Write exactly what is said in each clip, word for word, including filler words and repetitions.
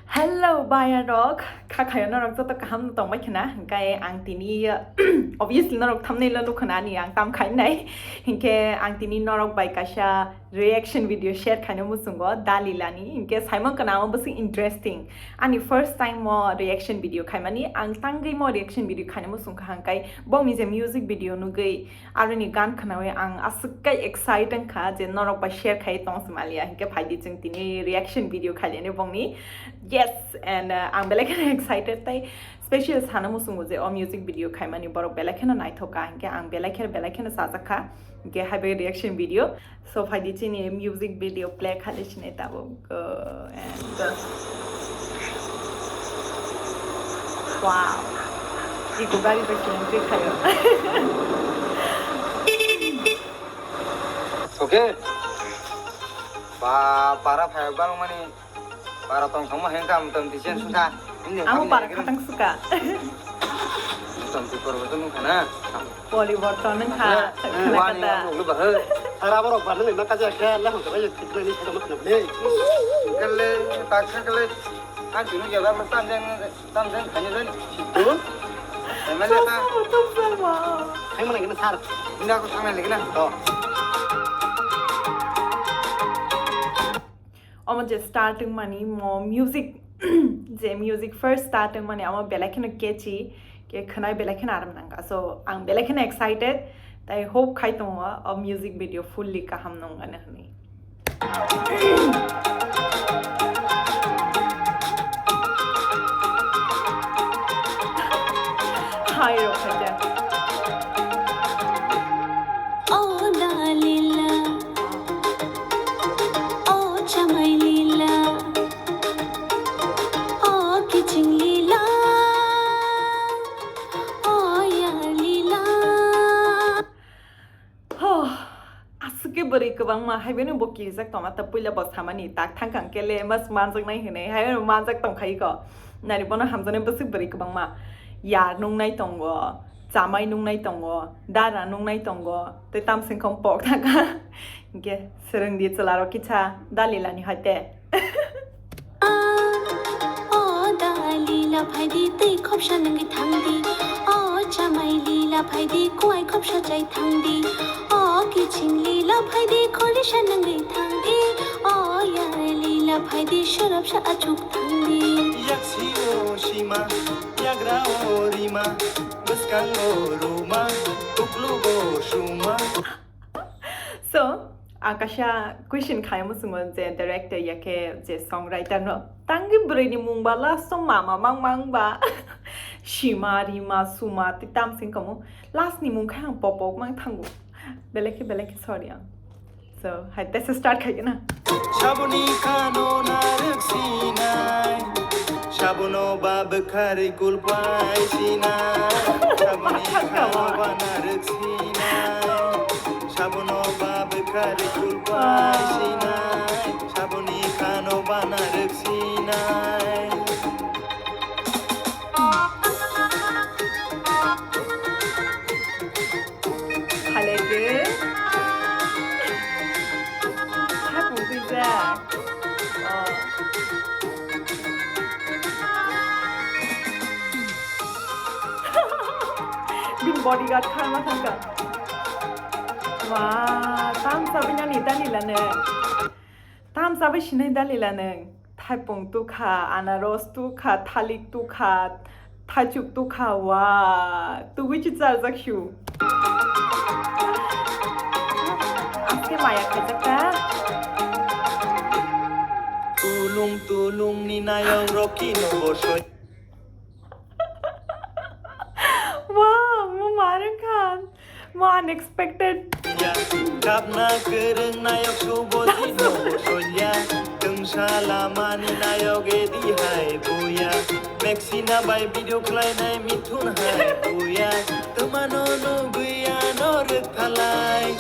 Hello, bayarok. Kha khayo norok joto kaham tongbai khna? Hingkai ang tini, obviously norok thumbnail-o nukha na ani ang tam khainai. Hinkhe ang tini norok bai kaisa reaction video share khaina muchungo Dalilani. Hinkhe saimang kana amo bwswk interesting. Ani first time mo reaction video khaimani, ang tangwi mo reaction video khaina muchungkha, hingkai bongni je music video nugwi aroni gan khnawi ang aswk kai excited wngkha je norok bai share khai tong smalia. Hinkhe phaidi chwng tini reaction video khailini bongni. Yes, and uh, ang belai kheno excited tai special sana muchungo je o music video khaimani borok belai kheno naithok kha, hinkhe ang belai kheno belai kheno sajak kha hinkhe haibai reaction video. So phaidi chini music video play khali sinai tabuk. Uh, and, uh, wow. Iko gari bai kheno khayo. Okay. Ba, para phai bang mani, para tong thangma hengkha, am tam tisen suka. Ini Amo kami para lagi khatang suka. Tam tu korbo tu nung khana. Poriborton wngkha. Wani khna kata. Ang nunglu bahai. Ara borok barna le maka ja khe, la hon khe, thik ni khe, mak na le. Kale, tak kale. Ang tunu jaga ma tam jang. Tamjani khainwi bai situ. Emele ta. Topsama, topsama. Thangma nang khe sir. Inda ko thangna lagi na. To. Omo je start wngmani mo music, je music first start wngmani amo belai kheno catchy, khe khwnai belai kheno aram nangkha. So ang belai kheno excited, tai hope khai tongo o music video fully kaham nung ani hwnwi. Hai rok khaja. O Dalila, o Chamai Lila, o Kiching Lila, o Yar Lila. Ho, aswk khe bwrwi kwbangma, haibeno bo kirijak tongma ta puila bo samani, tak thangkang kele mas manjaknai hinwi, haibeno manjak tongkhai ko. Nari bono hamjaknai bwswk bwrwi kwbangma, yar nungnai tongo, chamai nungnai tongo, dara nungnai tongo, tei tamsing khong pok thangkha. Hinkhe swrwngdi chwlarok kisa Dalilani hoite. O Dalila phaidi twi khopsa nungwi thangdi. O Chamai Lila phaidi kuai khopsa chai thangdi. O Kiching Lila phaidi kholisa nungwi thangdi. O Yar Lila phaidi sorapsa achuk thangdi. Yaksi o sima, yagra o rima, bwskango ruma, uklugo suma. So, ang kaisa question khai muchungo je director ya khe je songwriter no tangwi bwrwi ni mung ba last o mama mang mang ba sima rima suma tei tamsing komo last ni mung khai ang popok mang thango belai khe belai khe sorry ang. So, hai tesa start khai na. Saboni khano narwk sinai, sabono ba bwkhari kulpai sinai. Saboni khano ba narwk sinai, sabono ba bwkhari kulpai sinai. Saboni khano ba narwk sinai. Halege. Hapung twijak. Oh. Bini bodyguard kharma thangkha. Wa, tam sabi nani Dalila ne. Tam sabi sinai Dalila neng. Thaipung tukha, anaros tukha, thalik tukha, thaichuk tukha, wa, tugui chi charjak hiu. Aske maya khaijak ta. Tulung tulung ni nayong rokino bosoi. Wow, mo marwng khan. Mo unexpected. Kapna kwrwng nayok subo jino solya. Tungsala mani nayok edi hai buya. Meksina bai video khlainai mithun hai buya. Twmano nugwi ano rwkthalai.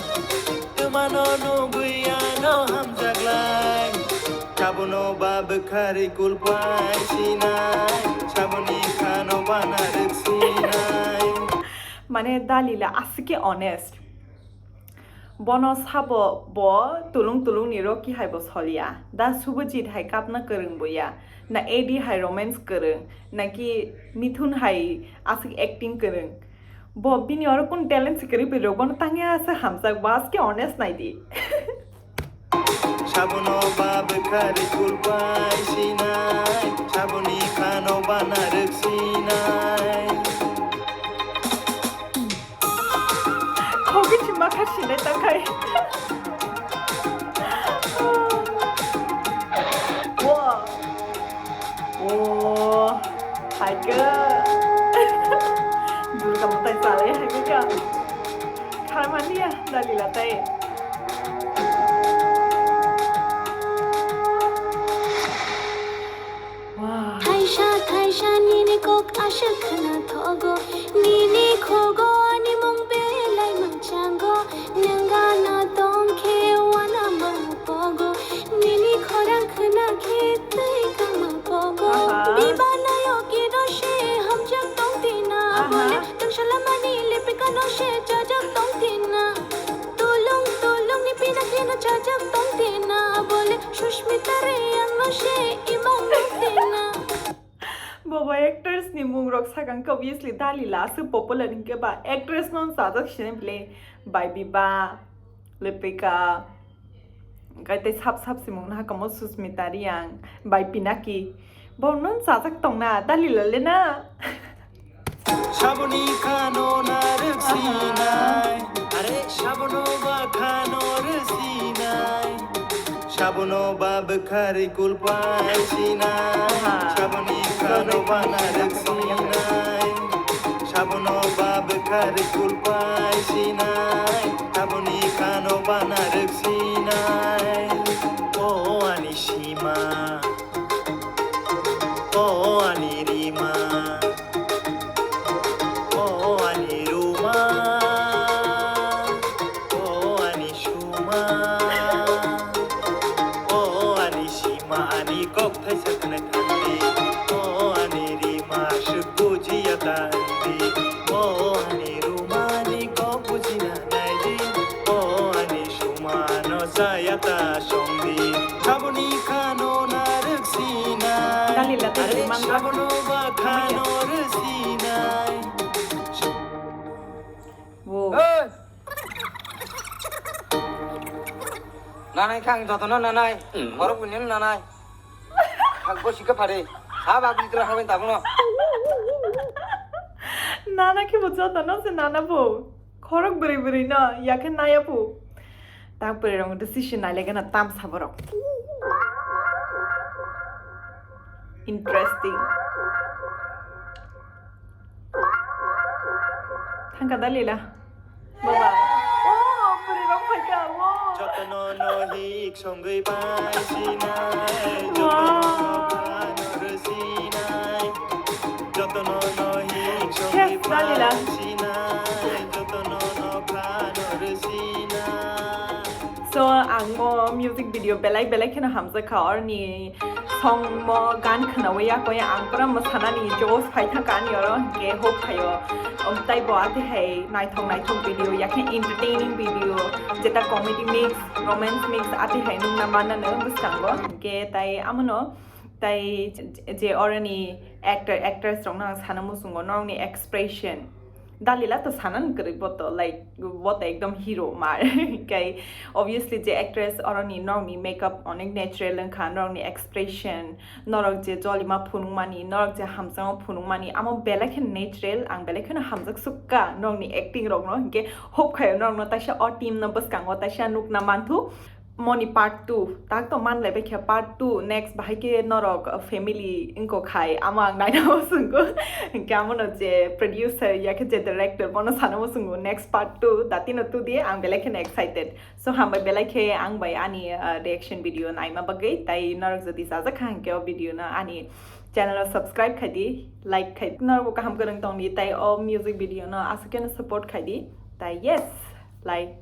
Twmano nugwi ano hamjaklai. Sabono ba bwkhari kulpai sinai, saboni khano bana rwk sinai. Mane Dalila aswk khe honest. Bono sabo bo tulung tulung ni Rocky hai bo soliya. Da Subhajit hai kapna kwrwng bo ya. Na A D hai romance kwrwng. Naki Mithun hai aswk acting kwrwng. Bo bini oro kun talent se kwrwi bai rok bono tangya se hamjak bo aske honest nai di. Sabono ba bwkhari kulpai sinai, saboni khano bana rwk sinai. Khogwi chima kha sinai ta khai. Wow. Oh, hai khe. Durga mwtai chalai hai khe ka. Kharmani ya, Dalila tai. Wow. Thaisa, thaisa nini kok aswk khna thogo, nini khogo ani mung belai mwnchango, nwng gana tong khe wana mang pogo, nini khorang khna khe twi kama pogo. Aha. Biba nayo kino se hamjak tong tina. Aha. Bole tang salamani lipika no se chajak tong tina. Tulung tulung ni pina kino chajak tong tina. Bole Sushmita Reang no se imang tong tina. Bobo actors ni mung rok sakang khe obviously Dalila aswk popular hinkhe ba actress no chajak sini bile bai Biba, Lipika, kai tei sap sap simung na hakamo Susmita Reang bai Pinaki. Bo non chajak tong na Dalila le na. Saboni khano na rwk sinai, are sabono ba khano rwk sinai. Sabono ba bwkhari kulpai sinai, aha, saboni khano ba na rwk sinai. Sabono ba bwkhari kulpai sinai, saboni khano ba na rwk sinai. O ani sima, o ani rima, o ani ruma, o ani suma, o ani sima, ani kok thaisa khna thangdi, o ani rima aswk bujiya ta hwndi, o ani ruma ani kok bujina naidi, o ani suma no chaya ta songdi, saboni khano na rwk sinai. Dalila te are rima sabono ba khano rwk sinai. Wo. Hey! Nanai kha ang jotono nanai. Borok buino nanai. Hak bo sikha phare. Ha ba bwitra hawen tabuno. Nana khe bo jotono se nana bo. Khorok bwrwi bwrwi no yakhe naya bo. Ta bwrwi rong decision nai legena tam sa borok. Interesting. Thangka Dalila. Bye bye. Oh, bwrwi rok phaikha. Oh. Jotono no hik songwi pai sinai. Jotono no phanor sinai. Jotono no hik songwi pai sinai. Jotono no phanor sinai. So, ang mo music video belai belai kheno hamjakha orni. Song mo gan khwnawi yakwi ang pura mwsanani josh phai thangkha ani oro, hinkhe hope khaio, um, taibo atihai naithok naithok video, yakhe entertaining video, jeta comedy mix, romance mix atihai nukna mannano bwskango, hinkhe tai amono tai je oroni actor actress rokno ang sana muchungo norokni expression. Dalila to sana kwrwi, bo to, like, bo to ekdom hero mar. Kai obviously je actress oroni norokni makeup onek natural wngkha, norokni expression, norok je jolima phunukmani, norok je hamjakma phunukmani, amo belai khe natural, ang belai kheno hamjak sukha norokni acting rokno, hinkhe hope khaio norokno taisa o team no bwskango taisa nukna manthu. Moni part two, tak to man laibai khe part two, next bahai khe norok, uh, family wngkha khai, amo ang naina muchungo. Hinkhe amono je producer, yakhe je director, bono sana muchungo next part two, datino tu di, ang belai kheno excited. So, hambai belai khe ang bai ani, uh, reaction video naima bagwi, tai norok jodi chajak kha hinkhe o video no ani channel o subscribe khai di, like khai di. Norok bo kaham kwrwng tong di, tai o music video no aswk kheno support khai di. Tai yes, like,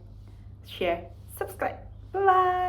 share, subscribe. Bye bye.